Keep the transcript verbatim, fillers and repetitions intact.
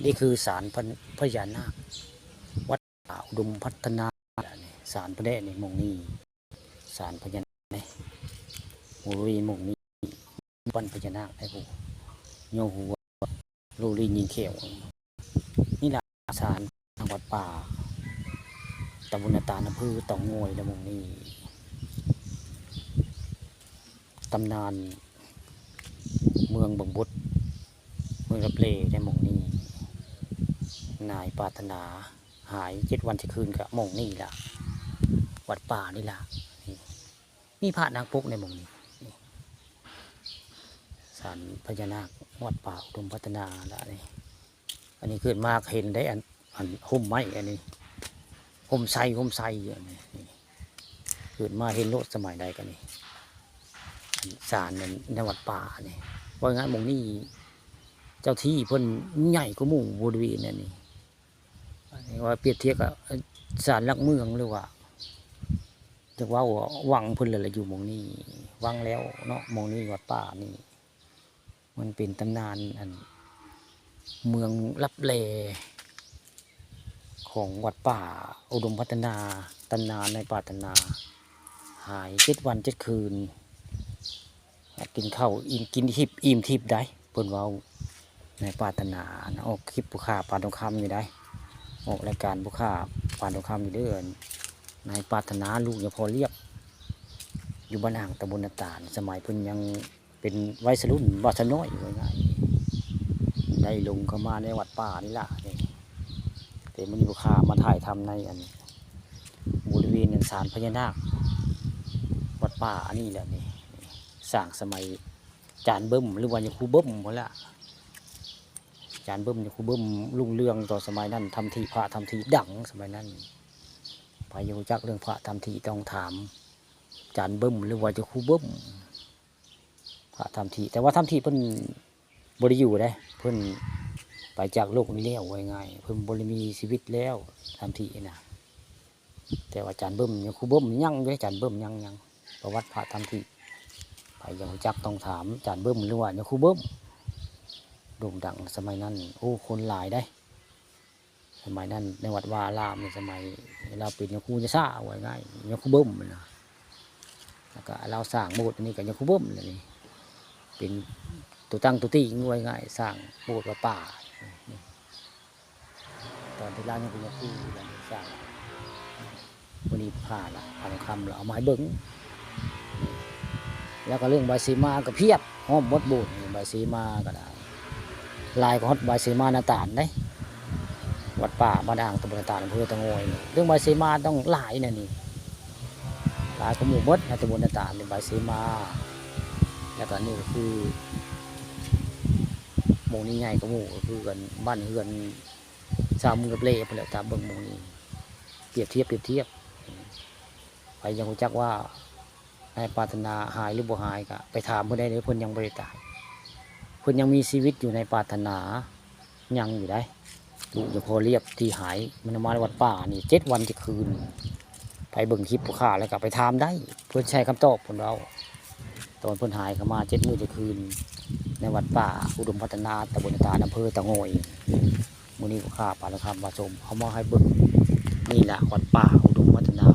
นี่คือศาลพญ- พญานาค วัดป่าอุดมพัฒนา นี่ศาลพระแดะนี่หม่องนี้ ศาลพญานาคนี่ บริเวณหม่องนี้ บ้านพญานาคได้ผู้ โยหัว โลลียิงเขียว นี่ล่ะศาลทางวัดป่า ตำบลนาตาล อำเภอเต่างอย และหม่องนี้ ตำนาน เมืองบางบด เมืองลับแล และหม่องนี้ นายปรารถนา หายเจ็ดวันเจ็ดคืนก็หม่องนี้ล่ะ วัดป่านี่ล่ะ นี่ มีพระนางปกในหม่องนี้ นี่ ศาลพญานาค วัดป่าอุดมพัฒนาล่ะนี่ อันนี้เกิดมาเห็นได้อัน อันห่มไม้อันนี้ ห่มไทร ห่มไทรอันนี้ นี่ เกิดมาเห็นโลดสมัยใดก็นี่ อันศาลนั้นในวัดป่านี่ ว่าง่ายหม่องนี้ เจ้าที่เพิ่นใหญ่กว่าหมู่บริเวณอันนี้ อันนี้ว่าเปรียบเทียบกับศาลหลักเมืองหรือว่า จักว่าวังเพิ่นเลยละอยู่หม่องนี้ วังแล้วเนาะ หม่องนี้วัดป่านี่ มันเป็นตำนานอัน เมืองลับแล ของวัดป่าอุดมพัฒนา ตำนานนายปรารถนา หายเจ็ดวันเจ็ดคืน กินข้าวอิ่ม กินทิพย์อิ่มทิพย์ได้ เพิ่นเว้า นายปรารถนานะ ออกคลิปผู้ฆ่าปานทองคำอยู่ได้ ออกรายการผู้ฆ่าปานทองคำอยู่เด้อ นายปรารถนาลูกยาพอเรียบ อยู่บ้านอ่างตำบลนาตาล สมัยเพิ่นยังเป็นวัยรุ่น บ่าวสาวน้อยว่าง่าย ได้หลงเข้ามาในวัดป่านี่ล่ะนี่ แต่มื้อนี้ผู้ฆ่ามาถ่ายทำในอัน บริเวณศาลพญานาค วัดป่าอันนี้แหละนี่ สร้างสมัยจารย์เบิ้ม หรือว่ายาคูเบิ้มพุ้นละ จารย์เบิ้ม ยาคูเบิ้ม รุ่งเรืองต่อสมัยนั้น ทำธิ พระทำธิดังสมัยนั้น ไผอยากรู้จักเรื่องพระทำธิต้องถาม จารย์เบิ้ม หรือว่ายาคูเบิ้ม พระทำธิ แต่ว่าทำธิเพิ่นบ่ได้อยู่เด้ เพิ่นไปจากโลกนี้แล้ว ว่าง่าย เพิ่นบ่ได้มีชีวิตแล้ว ทำธินะ แต่ว่าจารย์เบิ้ม ยาคูเบิ้มยังอยู่เด้ จารย์เบิ้มยัง ยัง ประวัติพระทำธิ ไผอยากรู้จักต้องถามจารย์เบิ้ม หรือว่ายาคูเบิ้ม โด่งดังสมัยนั้น โอ้ คนหลายได้ สมัยนั้นในวัดวาอารามนี่ สมัยลาวเป็นยาคูยาซา ว่าง่าย ยาคูเบิ้มนะ แล้วก็ลาวสร้างโบสถ์อันนี้ก็ยาคูเบิ้มอันนี้ เป็นตัวตั้งตัวตี ว่าง่าย สร้างโบสถ์วัดป่า ตอนที่ลาวยังเป็นยาคู แล้วนี่สร้าง มื้อนี้ผ่าละ ผ่าทองคำละ เอามาให้เบิ่ง แล้วก็เรื่องบายสีมาก็เพียบ ห้อมหมดโบสถ์ บายสีมาก็ได้ หลายกว่าฮอดบายสีมานาตาลเด้ วัดป่าบ้านอ่าง ตำบลนาตาล อำเภอเต่างอยนี่ เรื่องบายสีมาต้องหลายนะนี่ หลายกว่าหมู่หมดนะ ตำบลนาตาลนี่ บายสีมา แล้วก็นี่ก็คือ หมู่นี้ใหญ่กว่าหมู่ ก็คือกัน บ้านเฮือน ชาวเมืองลับแลพุ้นแหละ ตามเบิ่งหมู่นี้ เปรียบเทียบ เปรียบเทียบ ไผอยากรู้จักว่านายปรารถนาหายหรือบ่หาย ก็ไปถามเพิ่นได้เด้อ เพิ่นยังบ่ได้ตาย เพิ่นยังมีชีวิตอยู่ นายปรารถนา ยังอยู่ได้ ลูกยาพอเรียบที่หาย มันมาวัดป่านี่ เจ็ดวันเจ็ดคืน ไปเบิ่งคลิปผู้ฆ่าแล้วก็ไปถามได้ เพิ่นสิให้คำตอบ เพิ่นเว้า ตอนเพิ่นหายเข้ามาเจ็ดมื้อเจ็ดคืน ในวัดป่าอุดมพัฒนา ตำบลนาตาล อำเภอเต่างอย มื้อนี้ผู้ฆ่าปานทองคำมาชม เอามาให้เบิ่ง นี่ล่ะวัดป่าอุดมพัฒนา